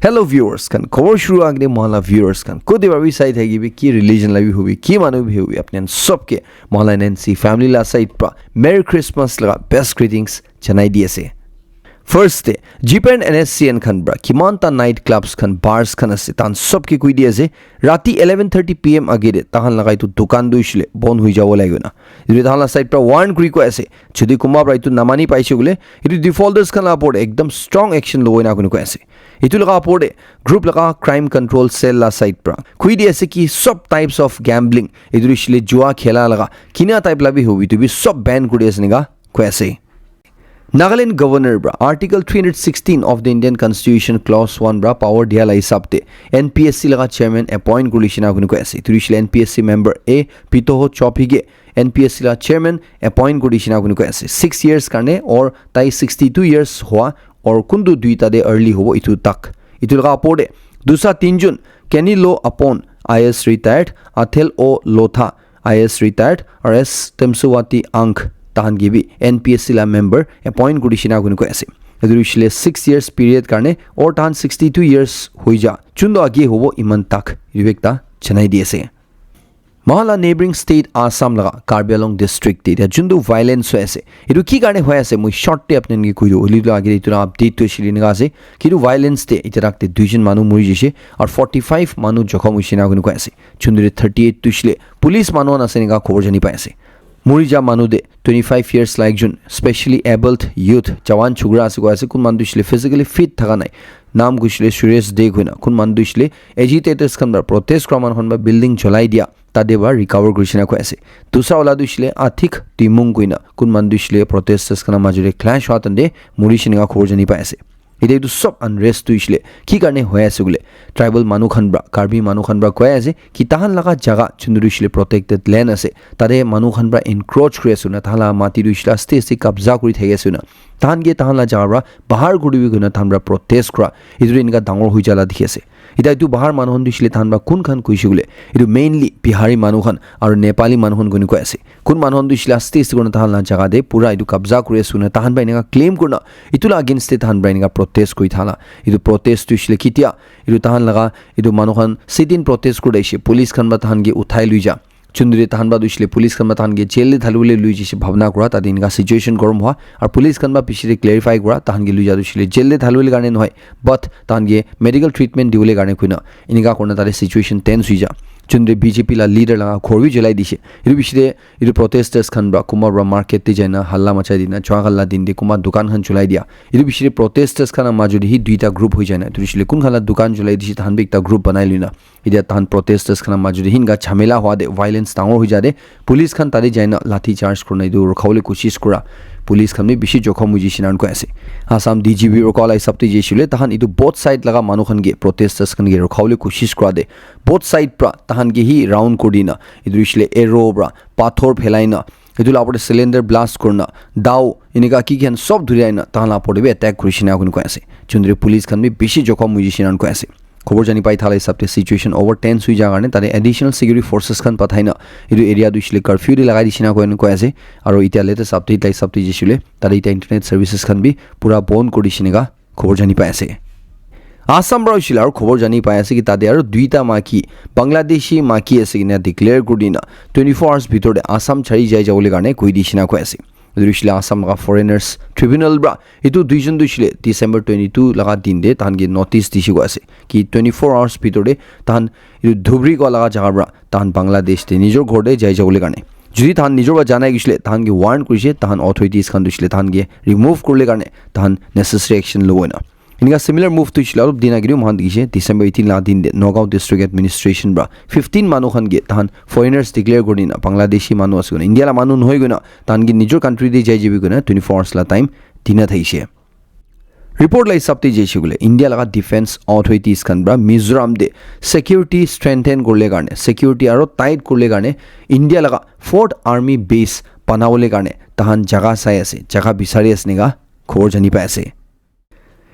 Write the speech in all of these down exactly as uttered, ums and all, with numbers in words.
Hello viewers khan, khobor shuru agde mohala viewers khan, kode bhabi sai thaki bi, ki religion la bi hobi, ki manu bi hobi, apni khan sob ke mohala N N C family la side pra Merry Christmas laga best greetings janai di ase. First te, G P and N S C N khan pra kiman ta night clubs khan, bars khan ase, tan sob ke koi di ase, rati eleven thirty P M age de tahan laga itu dukan du ishile bon hui jabo lagi na. Itu tahan la side pra warn kuri koi ase, jodi kuma pra itu namani paise gule, itu defaulters khan la apor ekdam strong action lobo ina kuni koi ase. Itu laga apor de group laga crime control cell la side pra koi di ase ki sob types of gambling, itu ishile jua khela laga kina type la bi hobi, itu bi sob ban kuri ase nika koi ase. Nagaland Governor pra Article three hundred sixteen of the Indian Constitution Clause one pra power dia la hisab te N P S C laga chairman appoint kuri shina kuni koi ase. Itu ishile N P S C member A Pitoho Chopi ke N P S C la chairman appoint kuri shina kuni koi ase. Six years karne or tai sixty-two years hua or kuntu duita de early hobo itu tak. Itu laga apor de dusa tinjun Kenny Lo Apon I A S retired, Athel O Lotha I A S retired, R S Temsuwati Ang tahan ke bi N P S C la member appoint kuri shina kuni koi ase. Etu hoishile six years period karne or tahan sixty-two years hoi ja. Chun do age hobo iman tak. Etu ekta janai di ase. Mohala neighboring state Assam laga Karbi Anglong district te etia juntu violence hoi ase. Etu ki karne hoi ase, moi short te apni khan ke koi do. Hoile tu age etu la update tu shili nika ase. Kitu violence te etia rakte duijon manu mori jise. Aru forty-five manu jokhom hoise na koi ase. Chunduri thirty-eight tu shile police manu khan ase nika khobor jani pai ase. Mori ja manu de twenty-five years la ekjon, specially abled youth, jawan chukra ase koi ase. Kun manu tu shile physically fit thaka nai. Naam kushile Suresh De koina. Kun manu tu shile agitators khan ba protest kura manu khan ba building jolai dia. Tate ba recover kuri shina koi ase. Dusra wala tu shile Athik Timung koina. Kun manu tu shile protesters khan la majure clash hua tande mori shina khobor jani pai ase. Etia etu sob unrest tu ishile ki karne hoi ase koile, tribal manu khan pra, Karbi manu khan pra koi ase ki tahan laga jaga chundu tu ishile protected land ase, tate manu khan pra encroach kuri ase na, tahan laga mati tu ishile aste aste kabza kuri thaki ase na, tahan ke tahan la jaga pra bahar kuri bi koina tahan pra protest kura, etu tu enika dangor hoi jala dikhi ase. Etia etu bahar manu khan tu ishile tahan pra kun khan koise koile, etu mainly Bihari manu khan aru Nepali manu khan koina koi ase. Kun manu khan tu ishile aste aste kurina tahan la jaga te pura etu kabza kuri ase kurina tahan pra enika claim kurina etu la against te tahan pra enika protest kuri thala. Etu protest tu ishile kitia etu tahan laga etu manu khan sit-in protest kuri ishe police khan pra tahan ke uthai lui ja. Chunduri tahan pra tu ishile police khan pra tahan ke jail te thali bole lui jishe bhabna kura tate enika situation gorom hua. Aru police khan pra piche te clarify kura tahan ke lui ja tu ishile jail te thali bole karne nohoi, but tahan ke medical treatment dibole karne koina enika kurina tate situation tense hoi ja. Chunduri B J P la leader laga ghor bi jalai dishe. Etu piche te etu protesters khan pra kunba pra market te jaina halla machai dina, jua kala din te kunba dukan khan chulai dia. Etu piche te protesters khan la majot te hi duita group hoi jaina, etu hoishe le kun khan la dukan chulai dishe, tahan bi ekta group banai luina. Etia tahan protesters khan la majot te hi enika jhamela hua te, violence dangor hoi ja te, police khan tate jaina lathi charge kurina etu rukha bole koshish kura. Police khan bi bishi jokhom hoi jishe na koi ase. Assam D G P rukha la hisab te jaishe le, tahan etu both side laga manu khan ke, protesters khan ke rukha bole koshish kura te, both side pra tahan ke hi round kuri dina, etu hoishe le arrow pra, pathor phelai na, etu la opor te cylinder blast kurina, dao, enika ki khan sob dhuri aina, tahan la opor te bi attack kuri shina koi ase. Chunduri police khan bi bishi jokhom hoi jishe na koi ase. Khobor jani pai thala hisab te situation over tense hoi ja karne, tate additional security forces khan pathai na, etu area tu hoishe le curfew te lagai dishe na koi ase. Aru etia latest update la hisab te jaishe le, tate etia internet services khan bi pura bon kuri dishe neka khobor jani pai ase. Assam pra hoishe le aru khobor jani pai ase ki tate aru duita maki, Bangladeshi maki ase kina declare kuri dina twenty-four hours bhitor te Assam chari jai jabole karne koi dishe na koi ase. Etu hoishe le Assam laga foreigners tribunal pra etu duijon tu hoishe le December twenty-two laga din te tahan ke notice dishe koi ase ki twenty-four hours bhitor te tahan etu dhubri koi laga jaga pra tahan Bangladesh te nijor ghor te jai jabole karne. Jodi tahan nijor pra janai gishile, tahan ke warn kurishe, tahan authorities khan tu hoishe le tahan ke remove kuribole karne tahan necessary action lobo na. Enika similar move tu hoishe le olop din age te moikhan dikhishe, December eighteen la din te Nagaon District Administration pra fifteen manu khan ke tahan foreigners declare kuri dina, Bangladeshi manu ase koina, India la manu nohoi koina, tahan ke nijor country te jai jabi koina twenty-four hours la time dina thaishe. Report la hisab te jaishe koile, India laga defense authorities khan pra Mizoram te security strengthen kuribole karne, security aro tight kuribole karne India laga Fourth Army base banabole karne tahan jaga sai ase, jaga bisari ase neka khobor jani pai ase.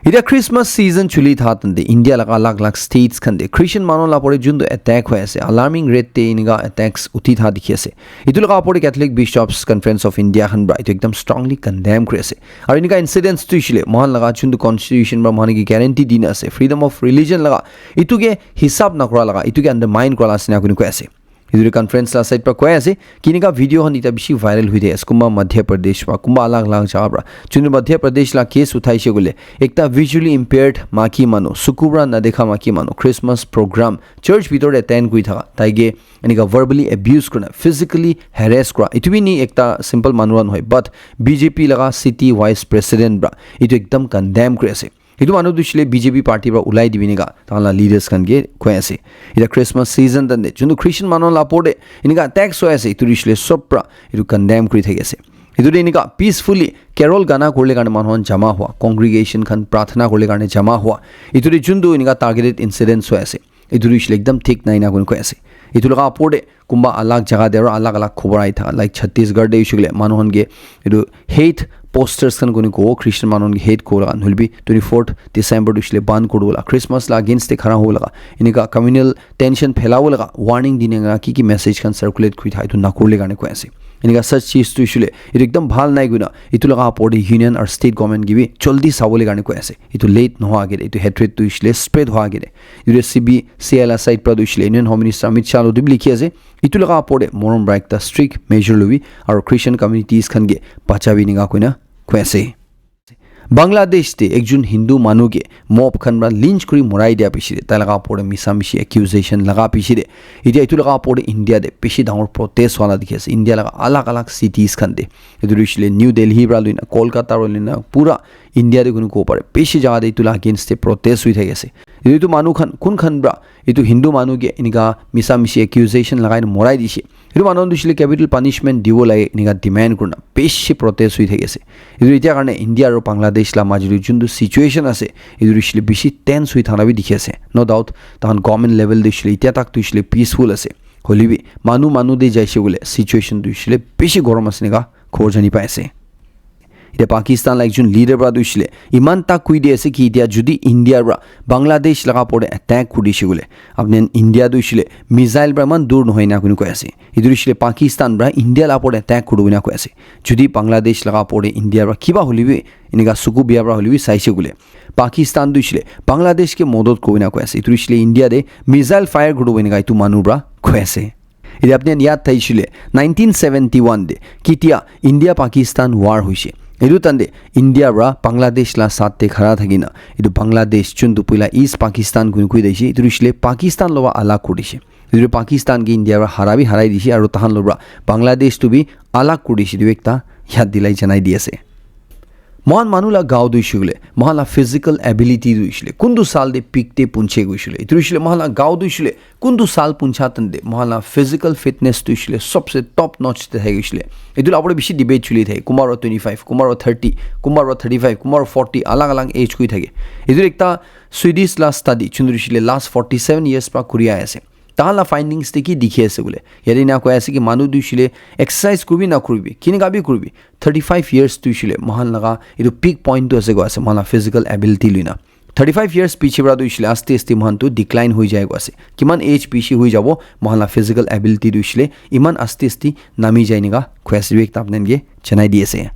Ita Christmas season chuli tha tante India laga alag alag states khan te Christian manu la pore juntu attack hoi ase, alarming rate te inika attacks uthi tha dikhi ase. Itu laga pore Catholic Bishops Conference of India khan pra itu ekdam strongly condemn kuri ase. Aru inika incidents tu ishile mohan laga juntu constitution pra mohan ki guarantee dina ase, freedom of religion laga itu ke hisab nakura laga, itu ke undermine kura la ase na kuni koi ase. Itu conference la side pra koi ase, kinika video han ita bishi viral hui de ase, kumba Madhya Pradesh pra, kumba alag alag jaga pra. Juntu Madhya Pradesh la case uthaise koile, ekta visually impaired maki manu, suku pra nadekha maki manu, Christmas program, church bitor te attend kuri thaka, taike enika verbally abuse kurina, physically harass kura. Itu bi ni ekta simple manu khan hoi, but B J P laga city vice president pra, itu ekdam condemn kuri ase. Itu manu tu shile B J P party pra ulai dibi nika, tahan la leaders khan ke koi ase. Ita Christmas season tante, juntu Christian manu la pore, inika attacks hoi ase, itu tu shile sob pra, itu condemn kuri thaki ase. Itu de inika peacefully carol gana kurle karne manu khan jama hua, congregation khan prathana kurle karne jama hua. Itu de juntu inika targeted incidents hoi ase. Itu tu shile ekdam thik nai na kuni koi ase. Itu laga pore, kumba alag jaga te aro alag alag khobor ahi thaka, like Chhattisgarh te hoishe koile manu khan ke etu hate posters khan kuni kobo, Christian manu khan ke hate kobo laga, nohole bi twenty fourth December tu hoishe koile ban kuri dibo laga, Christmas la against te khara hobo laga, enika communal tension phelabo laga warning dine na ki ki message khan circulate kuri tha, etu nakurle karne koi ase. Enika such cheez tu hoishe koile etu ekdam bhal nai koina etu laga opor te union aru state government ke bi jaldi sabole karne koi ase. Etu late nohoa agete, etu hatred tu hoishe koile spread hoa agete. Etu C B C I la side pra tu hoishe koile Union Home Minister Amit Shah lo tu bi likhi ase. Etu laga opor te morom pra ekta strict measure lobi aru Christian communities khan ke bachabi enika koina koi ase. Bangladesh te ekjon Hindu manu ke mob khan pra lynch kuri morai dia piche te, tai laga opor te misa mishi accusation laga piche te, etia etu laga opor te India te bishi dangor protest hua la dikhi ase. India laga alag alag cities khan te, etu tu hoishe koile New Delhi pra loina, Kolkata pra loina, pura India te kunu kobo pare, bishi jaga te etu la against te protest hui thaki ase. Etu manu khan, kun khan pra etu Hindu manu ke enika misa mishi accusation lagai na morai dishe. Etu manu tu hoishe koile capital punishment dibo lage enika demand kurina bishi protest hui thaki ase. Etu etia karne India aru Bangladesh la majo te juntu situation ase, etu tu hoishe koile bishi tense hui thaka bi dikhi ase. No doubt, tahan government level te hoishe koile etia tak tu hoishe koile peaceful ase. Hoile bi manu manu te jaise koile situation tu hoishe koile bishi gorom ase enika khobor jani pai ase. Etia Pakistan la ekjon leader pra tu hoishe koile iman tak koi di ase ki etia jodi India pra Bangladesh laga opor te attack kuri dishe koile, apni India tu hoishe koile missile pra iman dur nohoi na kuni koi ase. Etu tu hoishe koile Pakistan pra India la opor te attack kuri kena koi ase. Jodi Bangladesh laga opor te India pra kiba hole bi enika suku bia pra hole bi saise koile, Pakistan tu hoishe koile Bangladesh ke modot kuri kena koi ase. Etu tu hoishe koile India te missile fire kuri dibo enika etu manu pra koi ase. Etia apni khan yaad thaishe koile, nineteen seventy one te ketia India Pakistan war hoishe. Etu time te India pra Bangladesh la saath te khara thaki na, etu Bangladesh juntu puila East Pakistan koi koi daishe, etu tu hoishe koile Pakistan lo pra alag kuri dishe. Etu tu Pakistan ke India pra hara bi harai dishe, aru tahan lo pra Bangladesh tu bi alag kuri dishe, etu ekta yaad dilai janai di ase. Mohan manu la gao tu hoishe koile, mohan la physical ability tu hoishe koile, kuntu saal te peak te punche koishe koile, etu tu hoishe koile mohan la gao tu hoishe koile, kuntu saal puncha time te mohan la physical fitness tu hoishe koile sobse top notch te thaki koishe koile. Etu la opor te bishi debate chuli thake, kumba pra twenty five, kumba pra thirty, kumba pra thirty five, kumba pra forty, alag alag age koi thake. Etu ekta Swedish la study, juntu hoishe koile last forty seven years pra kuri ahi ase. Tahan la findings te ki dikhi ase koile, yate ena koi ase ki manu tu hoishe koile exercise kuribi na kuribi, kinika bi kuribi, thirty five years tu hoishe koile mohan laga etu peak point tu ase koi ase, mohan la physical ability loina. Thirty five years piche pra tu hoishe koile aste aste mohan tu decline hoi jai koi ase. Kiman age piche hoi jabo, mohan la physical ability tu hoishe koile iman aste aste nami jai enika koi ase, etu ekta apni khan ke janai di ase.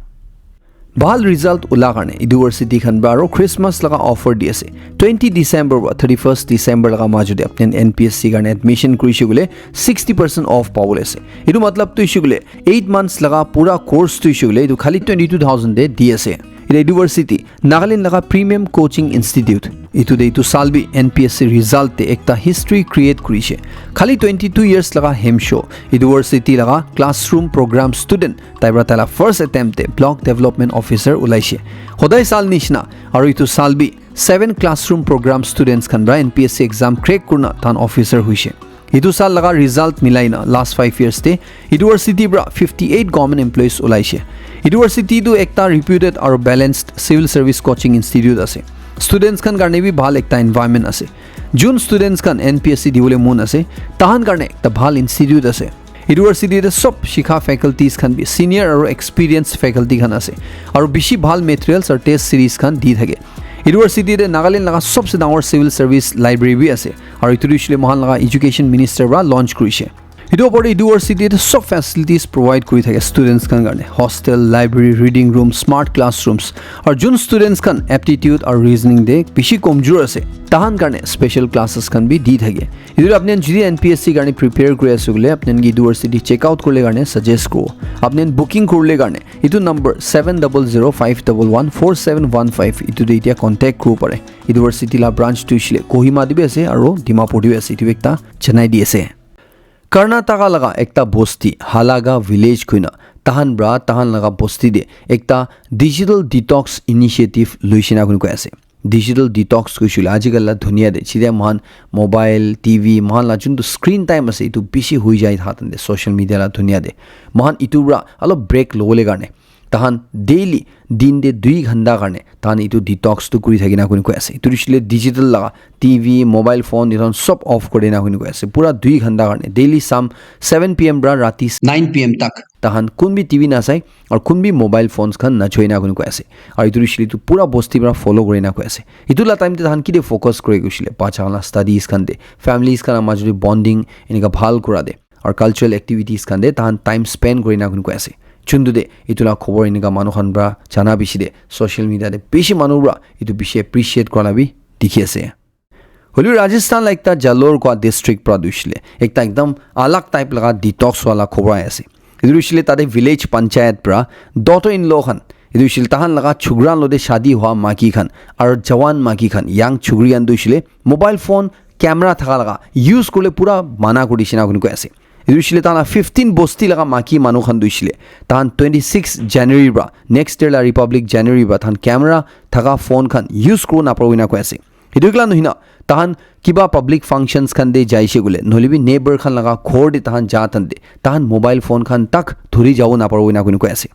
Bhal result ula karne university khan pra aru Christmas laga offer di ase. Twenty December pra thirty first December laga majo te apni khan N P S C karne admission kurishe koile sixty percent off pabole ase. Etu matlab tu hoishe koile eight months laga pura course tu hoishe koile etu khali twenty two thousand te di ase. Etu university Nagaland laga Premium Coaching Institute, etu te etu saal bi N P S C result te ekta history create kurishe. Khali twenty two years laga hemsho, university laga classroom program student, tai pra tai la first attempt te block development officer ulaishe. Hodai saal nishina, aru etu saal bi seven classroom program students khan pra N P S C exam crack kurina tahan officer hoishe. Etu saal laga result milai na last five years te university pra fifty eight government employees ulaishe. University tu ekta reputed aru balanced civil service coaching institute ase. Students khan karne bi bhal ekta environment ase. Jun students khan N P S C dibole mon ase, tahan karne ekta bhal institute ase. University te sob shikha faculties khan bi senior aru experienced faculty khan ase. Aru bishi bhal materials aru test series khan di thake. University te Nagaland laga sobse dangor civil service library bi ase. Aru etu tu hoishe le moikhan laga education minister para launch kurishe. Etu opor te university te sob facilities provide kuri thake students khan karne. Hostel, library, reading room, smart classrooms. Aru jun students khan aptitude aru reasoning te bishi komjor ase, tahan karne special classes khan bi di thake. Etu apni khan jodi N P S C karne prepare kuri ase koile, apni khan ke university check out kurle karne suggest kuro. Apni khan booking kurle karne etu number seven double zero five double one four seven one five, etu te etia contact kuri pare. University la branch tu hoishe le Kohima te bi ase aru Dimapur te bi ase, etu ekta janai di ase. Karnataka laga ekta bosti, Halaga village koina, tahan pra tahan laga bosti te ekta digital detox initiative luishina kuni koi ase. Digital detox koishe le ajikal la dunia te, chide mohan mobile, T V, mohan la juntu screen time ase, etu bishi hui jai thatan te social media la dunia te. Mohan etu pra alop break lobole karne, tahan daily din te dui ghanta karne tahan etu detox tu kuri thakina kuni koi ase. Etu hoishe le digital laga T V, mobile phone, etu khan sob off kuri na kuni koi ase. Pura dui ghanta karne, daily sam seven P M pra rati nine P M tak tahan kun bi T V nasai, aru kun bi mobile phones khan nachoi na kuni koi ase. Aru etu hoishe le etu pura bosti pra follow kuri na koi ase. Etu la time te tahan ki te focus kuri koishe le, bacha khan la studies khan te, families khan la majot te bonding enika bhal kura te, aru cultural activities khan te tahan time spend kuri na kuni koi ase. Chuntu te etu la khobor enika manu khan pra jana bishi te, social media te bishi manu pra etu bishi appreciate kura la bi dikhi ase. Hoilebi Rajasthan la ekta Jalore kua district pra tu hoishe le ekta ekdam alag type laga detox wala khobor ahi ase. Etu tu hoishe le tate village panchayat pra daughter in law khan, etu hoishe le tahan laga chukra lo te shadi hua maki khan aru jawan maki khan, young chukri khan tu hoishe le mobile phone camera thaka laga use kurle pura mana kuri dishina kuni koi ase. Etu hoishe le tahan la fifteen bosti laga maki manu khan tu hoishe le tahan twenty six January pra, next year la Republic January pra tahan camera thaka phone khan use kuri naparibo ena koi ase. Etu ekla nohoi na, tahan kiba public functions khan te jaise koile, nohoile bi neighbor khan laga ghor te tahan ja tan te, tahan mobile phone khan tak dhuri jabo naparibo ena kuni koi ase.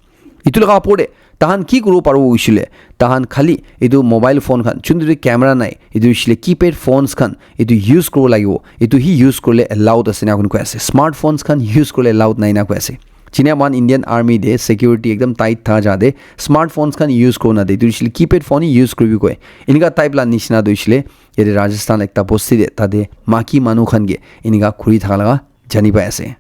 Etu laga opor te tahan ki kuribo paribo hoishe le, tahan khali etu mobile phone khan, juntu te camera nai, etu hoishe le keypad phones khan, etu use kuribo lagibo, etu hi use kurile allowed ase ena kuni koi ase. Smartphones khan use kurile allowed nai ena koi ase. Jine moikhan Indian Army te security ekdam tight tha ja te smartphones khan use kurina de, etu hoishe le keypad phone hi use kuribi koi. Enika type la nishina tu hoishe le yate Rajasthan ekta bosti te tate maki manu khan ke enika khuri thaka laga jani pai ase.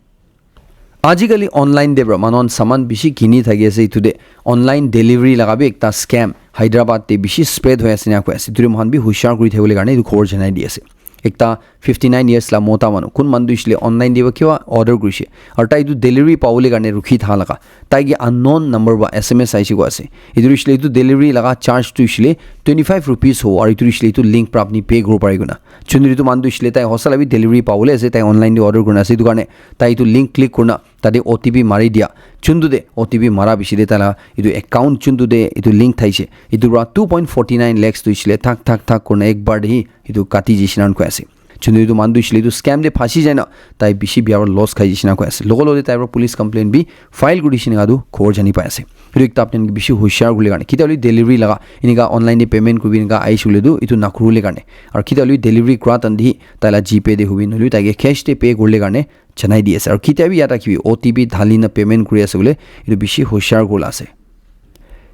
Ajikali online te pra manu khan saman bishi kini thaki ase, etu te online delivery laga bi ekta scam Hyderabad te bishi spread hoi ase ena koi ase. Etu te moikhan bi hushar kuri thakibole karne etu khobor janai di ase. Ekta fifty nine years la mota manu, kun manu tu hoishe le online te ba kiba order kurishe, aru tai etu delivery pabole karne rukhi thaka laga, tai ke unknown number ba S M S ahishe koi ase. Etu hoishe le etu delivery laga charge tu hoishe le twenty five rupees hobo, aru etu hoishe le etu link pra apni pay kuribo pare koina. Chundri etu manu tu hoishe le tai hosa la bi delivery pabole ase, tai online te order kurina ase, etu karne tai etu link click kurina tate O T P mari dia. Chuntu te O T P mara bishi te taila etu account chuntu te etu link thaishe, etu pra two point forty nine lakhs tu hoishe le thak thak thak kurina ek bar te hi etu kati jaishe ena koi ase. Chuntu etu manu tu hoishe le etu scam te phasi jai na tai bishi biya para loss khai jaishe ena koi ase. Logo logo te tai para police complaint bi file kuri dishi ena etu khobor jani pai ase. Etu ekta apni khan ke bishi hushar kuri bole karne, kitia hoile delivery laga enika online te payment kuribi enika ahishe koile tu etu nakuri bole karne, aru kitia hoile delivery kura time te hi taila GPay te hobi nohoile tai ke cash te pay kuri bole karne janai di ase. Aru kitia bi yad rakhibi, O T P dhali na payment kuri ase koile etu bishi hushar kuri bole ase.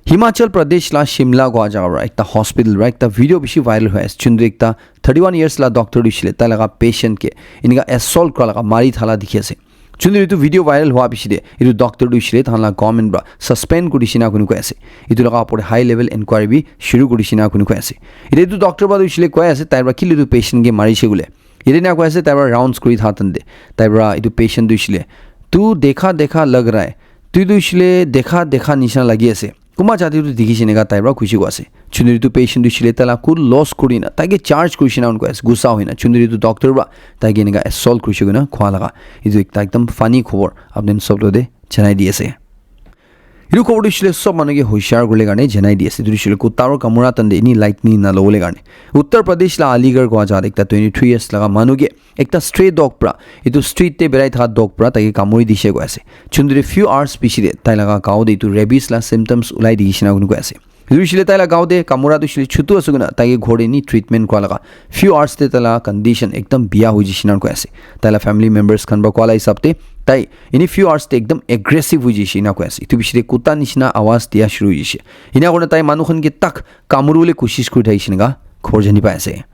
Himachal Pradesh la Shimla kua jaga para ekta hospital para ekta video bishi viral hoi ase. Chundri ekta thirty one years la doctor tu hoishe le tai laga patient ke enika assault kura laga, mari thala dikhi ase. Chundri etu video viral hua bishi te etu doctor tu hoishe le tahan la government para suspend kuri dishi ena kuni koi ase. Etu laga opor te high level inquiry bi shuru kuri dishi ena kuni koi ase. Etu etu doctor para tu hoishe le koi ase tai para kile etu patient ke marishe koile. Yate ena koi ase, tai para rounds kuri thaka time te tai para etu patient tu hoishe le, "Tu dekha dekha lag raha hai, tu tu hoishe le dekha dekha nishina lagi ase, kunba jati tu dikhi se," enika tai para khushi koi ase. Chundri tu patient tu hoishe le tai la cool loss kuri na tai ke charge kuri dishi ena koi ase, gussa hoi na. Chundri tu doctor para tai ke enika assault kurishe koina kua laga etu ekta ekdam funny khobor apni khan sob logote janai di ase. Etu khobor tu hoishe le sob manu ke hushar kuri bole karne janai di ase. Etu tu hoishe le kutta para kamura time te eni lightning na lobo le karne. Uttar Pradesh la Aligarh kua jaga te ekta twenty three years laga manu ke ekta stray dog para, etu street te berai thaka dog para tai ke kamuri dishe koi ase. Chundri few hours piche te tai laga gao te etu rabies la symptoms ulai dishi ena koi ase. Etu hoishe le tai la gao te kamura tu hoishe le chutu ase koina tai ke ghor te ni treatment kura laga few hours te tai la condition ekdam biya hoi jishe na koi ase. Tai la family members khan para koa la hisab te tai ini few hours te ekdam aggressive hoi jishe na koi ase. Etu piche te kutta nishina awaz diya shuru hoi jishe. Ina kurina tai manu khan ke tak kamuru bole koshish kuri thakishe na ka khobor jani pai ase.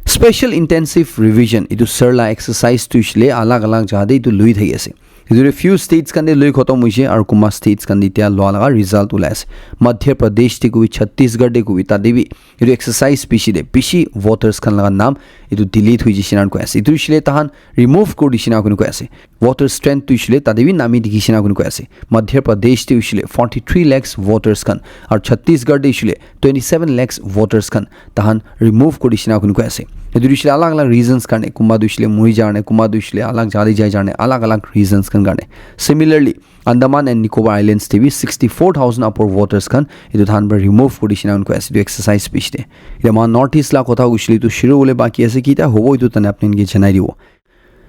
Special Intensive Revision, etu sir la exercise tu hoishe le alag alag jaga te etu lui thaki ase. Etu few states khan te lui khotom hoishe aru kunba states khan te tia lua laga result ulai ase. Madhya Pradesh te kobi, Chhattisgarh te kobi, tate bi etu exercise piche te bishi voters khan laga naam etu delete hoi jishe na koi ase. Etu hoishe le tahan remove kuri dishe na koi ase. Voter strength tu hoishe le tate bi nami dikhi she na koi ase. Madhya Pradesh te hoishe le forty three lakhs voters khan aru Chhattisgarh te hoishe le twenty seven lakhs voters khan tahan remove kuri dishe na koi ase. Etu hoishe le alag alag reasons karne, kunba tu hoishe le muri ja karne, kunba tu hoishe le alag jaga te jai ja karne, alag alag reasons khan karne. Similarly, Andaman and Nicobar Islands te bi sixty four thousand upor voters khan etu tahan para remove kuri dishe na koi ase etu exercise piche te. Etia moikhan North East la kotha hoishe le etu shuru hole baki ase, kita hobo etu tane apni khan ke janai dibo.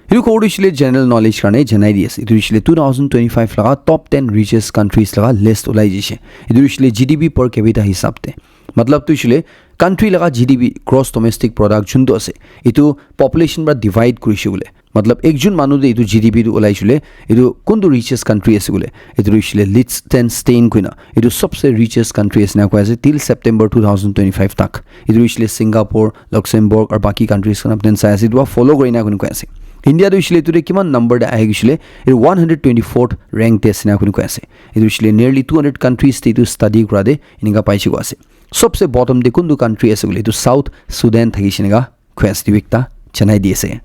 Etu khobor tu hoishe le general knowledge karne janai di ase. Etu hoishe le two thousand twenty five laga top ten richest countries laga list ulai jishe. Etu hoishe le G D P per capita hisab te. Matlab tu hoishe le country laga G D P, gross domestic product, juntu ase, etu population para divide kurishe bole. Matlab ekjon manu te etu G D P tu ulai shule, etu kuntu richest country ase bole. Etu hoishe le Liechtenstein koina etu sobse richest country ase na koi ase till September two thousand twenty five tak. Etu hoishe le Singapore, Luxembourg aru baki countries khan apni sai ase, etu follow kuri na koi ase. India tu hoishe le etu te kiman number te ahi hoishe le, etu one hundred twenty fourth rank te ase na koi ase. Etu hoishe le nearly two hundred countries te etu study kura te eninka paishe koi ase. Sobse bottom te kuntu country ase bole, etu South Sudan thakishe eninka koi ase, etu ekta janai di ase.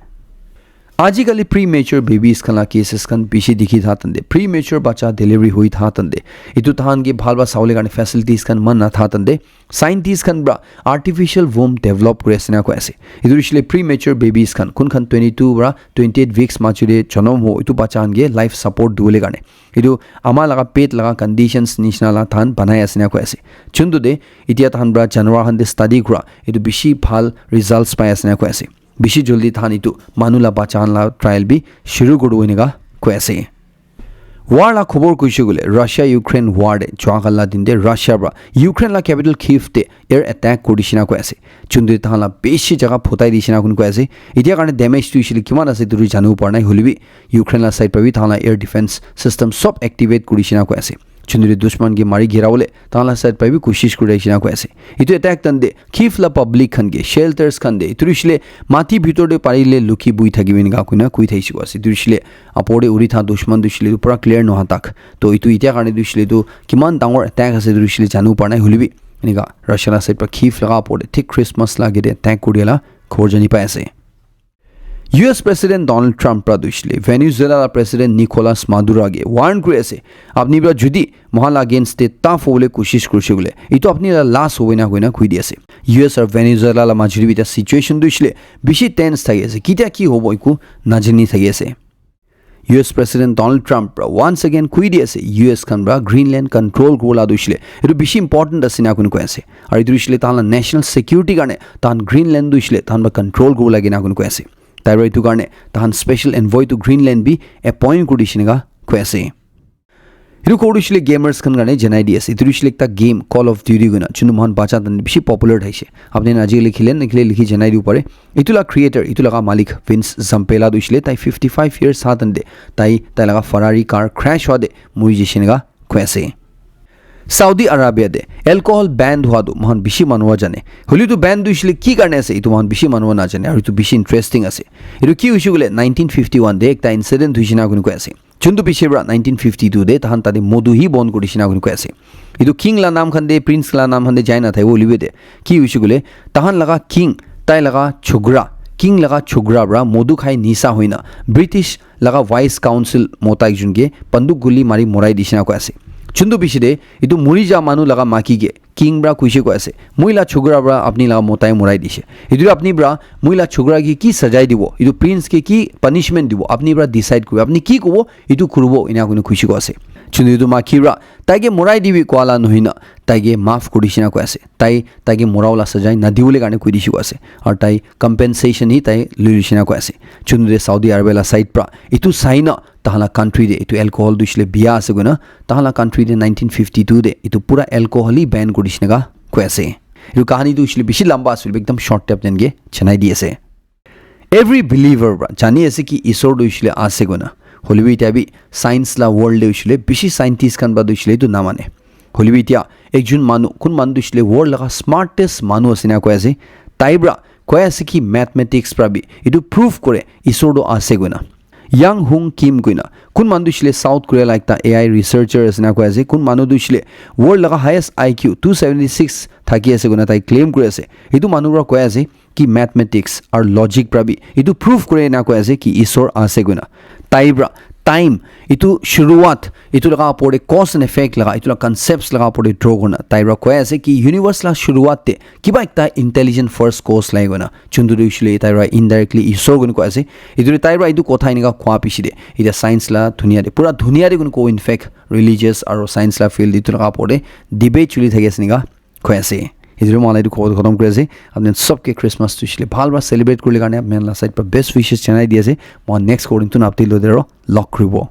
Ajikali premature babies khan la cases khan bishi dikhi tha tande, premature bacha delivery hoi tha tande, etu tahan ke bhal ba sabole karne facilities khan man na tha tande, scientist khan pra artificial womb develop kuri ase na koi ase. Etu hoishe le premature babies khan, kun khan twenty two pra twenty eight weeks machu de jonom ho, etu bacha khan ke life support dibole karne etu ama laga pet laga conditions nishina la tahan banai ase na koi ase. Chuntu de etia tahan pra janwar khan de study kura, etu bishi bhal results pai ase na koi ase. Bishi joldi tahan etu manu la bacha khan la trial bi shuru kuri dibo eninka koi ase. War la khobor koishe koile, Russia Ukraine war de jua kala din de Russia pra Ukraine la capital Kyiv de air attack kuri dishe na koi ase. Chuntu tahan la bishi jaga phutai dishe na koi ase. Etia karne damage tu hoishe le kiman ase etu tu janibo para nai, hoile bi Ukraine la side pra bi tahan la air defense system sob activate kuri dishe na koi ase. Chuntu dushman ke mari gira bole tahan la side pra bi koshish kuri dishe na koi ase. Etu attack tahan de Kyiv la public khan ke, shelters khan de, etu hoishe le mati bhitor de parile luki bui thakibi eninka koina koi thakishi koi ase. Etu hoishe le apor de uri tha dushman tu hoishe le etu pura clear noha tak. To etu etia karne tu hoishe le etu kiman dangor attack ase etu hoishe le janibo para nai, hoile bi eninka Russia la side pra Kyiv laga apor de thik Christmas la age de attack kuri dia la khobor jani pai ase. U S President Donald Trump pra tu hoishe le Venezuela la President Nicolas Maduro ke warn kuri ase, apni pra jodi moikhan la against te tough hobole koshish kurishe koile, etu apni la last hobo ena koina koi di ase. U S aru Venezuela la majuri bi etia situation tu hoishe le bishi tense thaki ase, ketia ki hobo eku najani thaki ase. U S President Donald Trump pra once again koi di ase, U S khan pra Greenland control kuribola tu hoishe le etu bishi important ase ena koina koi ase. Aru etu hoishe le tahan la national security karne tahan Greenland tu hoishe le tahan pra control kuribo lage ena koina koi ase. Tai pra etu karne tahan special envoy to Greenland bi appoint kuri dishe eninka koi ase. Etu khobor tu hoishe le gamers khan karne janai di ase. Etu tu hoishe le ekta game Call of Duty koina, chuntu moikhan bacha khan bishi popular thaishe. Apni khan ajikali khile na khile likhi janai dibo pare. Etu la creator, etu laga malik Vince Zampella tu hoishe le tai fifty five years tha tande tai, tai laga Ferrari car crash hwa de muri jaishe eninka koi ase. Saudi Arabia de alcohol ban hwa tu moikhan bishi manu jane. Hoile tu ban tu hoishe le ki karne ase, etu moikhan bishi manu najane. Aru etu bishi interesting ase. Etu ki hoishe koile nineteen fifty one de ekta incident hoishe ena koina koi ase. Chuntu piche pra nineteen fifty two de tahan tate modu hi bon kuri dishe ena koina koi ase. Etu king la naam khan de, prince la naam khan de jai na thakibo hoile bi de. Ki hoishe koile, tahan laga king, tai laga chokra, king laga chokra pra modu khai nisa hoina British laga vice council mota ekjon ke banduk guli mari morai dishe ena koi ase. Chuntu piche de etu muri ja manu laga maki ke king pra koishe koi ase, "Moi la chokra pra apni laga motai morai dishe. Etu apni pra moi la chokra ke ki sajai dibo, etu prince ke ki punishment dibo, apni pra decide kuribo. Apni ki kobo, etu kuribo," ena koina koishe koi ase. Chuntu etu maki pra tai ke morai dibi koa la nohoi na, tai ke maaf kuri dishe ena koi ase. Tai, tai ke mora wala sajai nadibole karne koi dishe koi ase. Aru tai compensation hi tai loi dishe ena koi ase. Chuntu de Saudi Arabia la side pra etu sai na Tahan la country te etu alcohol tu hoishe le bia ase koina, tahan la country te nineteen fifty-two te etu pura alcohol hi ban kuri dishe naka koi ase. Etu kahani tu hoishe le bishi lamba ase, hoile bi ekdam short type tenke chanai di ase. Every believer pra jani ase ki Isor tu hoishe le ase koina. Hoile bi itya bi science la world te hoishe le bishi scientist khan pra tu hoishe le etu namane. Hoile bi itya ekjon manu, kun manu tu hoishe le world laga smartest manu ase na koi ase. Tai pra koi ase ki mathematics pra bi etu prove kore Isor tu ase koina. Yang Hung Kim koina kun manu tu hoishe le South Korea la ekta A I researcher ase na koi ase. Kun manu tu hoishe le world laga highest I Q two seventy-six thaki ase koina tai claim kuri ase. Etu manu pra koi ase ki mathematics aru logic pra bi etu prove kure na koi ase ki Isor ase koina. Tai pra time, etu shuruwat, etu laga upor te cause and effect laga, etu laga concepts laga upor te draw kurina tai pra koi ase ki universe la shuruwat te kiba ekta intelligent first cause lai koina, chuntu tu hoishe le tai pra indirectly Isor koina koi ase. Etu te tai pra etu kotha enika koa piche te etya science la dunia te, pura dunia te koina ko, in fact religious aru science la field etu laga upor te debate chuli thaki ase enika koi ase. Etu moi etu kobo khatam kuri ase. Apni sob ke Christmas tu hoishe le bhal pra celebrate kuribole karne apni la side pra best wishes janai di ase. Moi next kobo tu apni lo dero log kuribo.